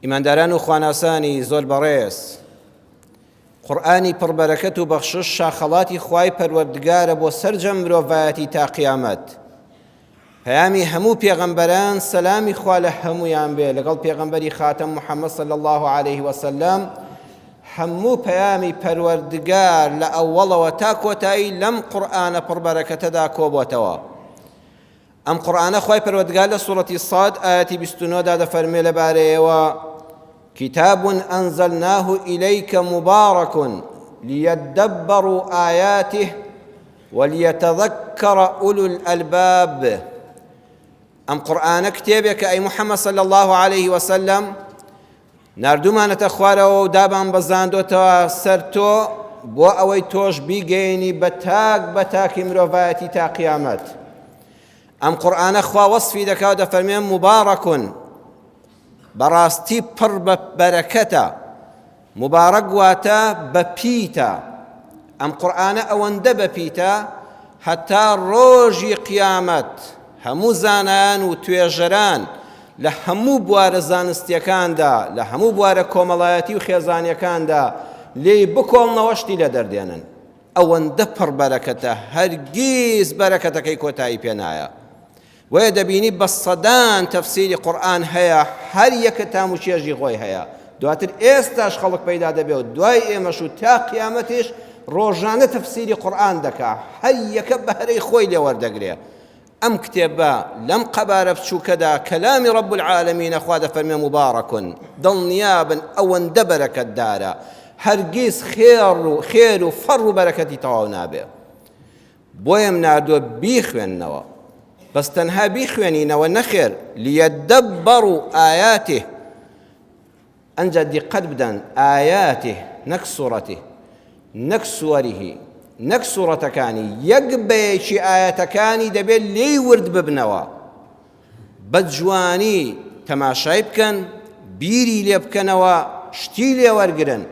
ئیمانداران و خواناسانی زۆر بەڕێز، قورئانی پڕ بەرەکەت و بەخشش شاخەڵاتی خوای پەروەردگارە بۆ سەرجەم مرۆڤایەتی تا قیامەت. پەیامی هەموو پێغەمبەران سەلامی خوا لە هەموویان بێ لەگەڵ پێغەمبەری خاتەم محەممەد صلی الله علیه وسلم هەموو پەیامی پەروەردگار لە ئەوەڵەوە تا کۆتایی لەم قورئانە پڕ بەرەکەتەدا کۆبۆتەوە. ئەم قورئانە خوای پەروەردگار لە سوڕەتی صاد ئایەتی 29 دا دەفەرموێ لەبارەیەوە کتاب أنزلناه إليك مبارك ليدبروا آياته وليتذكر أولو الألباب ئەم قورئانە کتێبێکە ئەی محەممەد صلی الله عليه وسلم ناردوومانەتە خوارەوە و دابان بەزاندۆتەوە سەر تۆ بۆ ئەوەی تۆش بیگەیەنی بە تاک بە تاکی مرۆڤایەتی تا قیامەت. ئەم قورئانە خوا وەسفی دەکا و دەفەرمێ مبارەکون بەڕاستی پڕ بە بەرەکەتە مبارەک واتە بە پیتە ئەم قورئانە ئەوەندە بە پیتە هەتا ڕۆژی قیامەت هەموو زانایان و توێژەران لە هەموو بوارە زانستیەکاندا، لە هەموو بوارە کۆمەڵایەتی و خێزانیەکاندا لێی بکۆڵنەوە شتی لێ دەردێنن. ئەوەندە پڕ بەرەکەتە هەرگیز بەرەکەتەکەی کۆتایی پێ نایە. بۆیە دەبینی بە سەدان تەفسیری قورئان هەیە هەر یەکە تام و چێژی خۆی هەیە. دواتر ئێستاش خەڵک پەیدا دەبێ و دوای ئێمەش و تا قیامەتیش ڕۆژانە تەفسیری قورئان دەکا هەر یەکە بەهرەی خۆی لێ وەردەگرێ. ئەم کتێبە لەم قەبارە بچووکەدا کەلامی ڕب العالمینە خوا دەفەرمێ مبارەکن دڵنیابن ئەوەندە بەرەکەتدارە هەرگیز خێر و خێر و فەڕ و بەرەکەتی تەواو نابێ بۆیەم ناردووە بیخوێننەوە بەس تەنها بیخوێنینەوە نەخێر لیەدەبەڕ ئاياته ئەنجا دیقەت بدەن آیاته نەک سورته نەک سوەره نەک سورەتەکانی یەک بە یەکی ئایەتەکانی دەبێت لێی ورد ببنەوە بە جوانی تەماشای بکەن بیری لێ بکەنەوە شتی لێ وەرگرن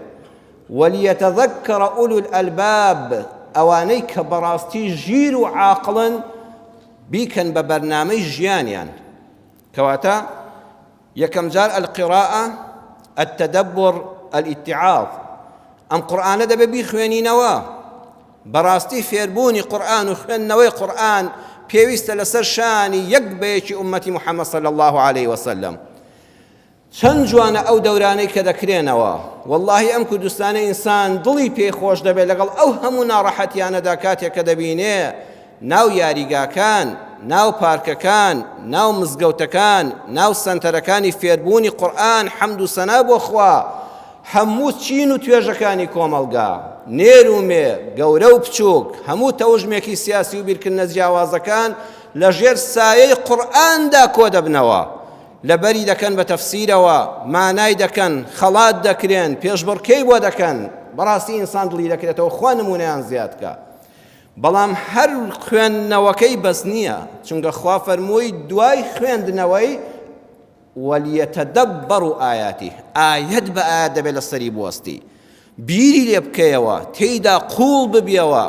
وليتذكر أولو الألباب ئەوانەی کە بەڕاستی ژیر و عاقڵن بیکەن بە بەرنامەی ژیانیان کەواتە یەکەم جار القراءە التدبر الاتعاظ ئەم قورئانە دەبێ بیخوێنینەوە بەڕاستی فێربوونی قورئان و خوێندنەوەی قورئان پێویستە لەسەر شانی یەک بە یەکی ئومەتی محەممەد صلی الله علیه وسلم چەند جوانە ئەو دەورانەی کە دەکرێنەوە واللهی ئەم کوردستانە ئینسان دڵی پێی خۆش دەبێت لەگەڵ ئەو هەموو ناڕەحەتیانەدا کاتێک کە دەبینێ ناو یاریگاکان، ناو پارکەکان، ناو مزگەوتەکان، ناو سەنتەرەکانی فێربوونی قورئان حەمد و سەنا بۆ خوا، هەموو چین و توێژەکانی کۆمەڵگا، نێر و مێ، گەورە و بچووک، هەموو تەوژمێکی سیاسی و بیرکردنە جیاوازەکان لە ژێر سایەی قورئاندا کۆدەبنەوە، لەبەری دەکەن بە تەفسیرەوە، مانای دەکەن، خەڵات دەکرێن، پێشبڕکێی بۆ دەکەن، بەڕاستی ئینسان دڵی دەکرێتەوە، خوا نموونەیان زیاد کا. بەڵام هەر خوێندنەوەکەی بەس نییە چونکە خوا فەرمووی دوای خوێندنەوەی وەلیەتەدەبەڕ ئاياتی ئایەت بە ئایەت دەبێت لەسەری بوەستی بیری لێ بکەیەوە تێیدا قوڵ ببیەوە.